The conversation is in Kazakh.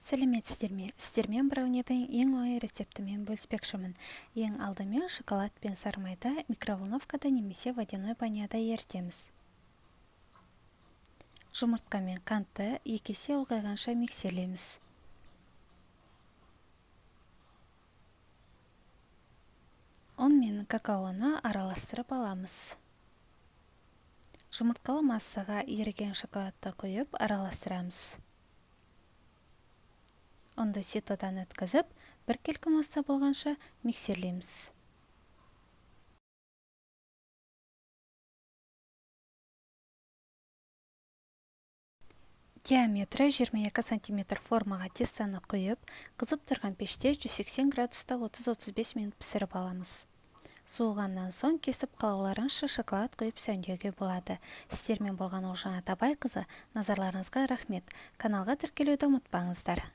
Сәлеметсіздер ме! Сіздермен браунидің ең оңай рецептімен бөліспекшімін. Ең алдымен шоколад пен сары майды микроволновкада немесе водяной баняда ерітеміз. Жұмыртқа мен қантты 2 есе ұлғайғанша миксерлейміз. Ұн мен какаоны араластырып аламыз. Жұмыртқалы массаға еріген шоколадты құйып, араластырамыз. Ұнды ситодан өткізіп, біркелкі масса болғанша миксерлейміз. Диаметрі 22 сантиметр формаға тестоны құйып, қызып тұрған пеште 180 градуста 30-35 минут пісіріп аламыз. Суығаннан соң кесіп, қалауларыңызша шоколад құйып сәндеуге болады. Сіздермен болған Ұлжан Атабайқызы. Назарларыңызға рахмет! Каналға тіркелуді ұмытпаңыздар.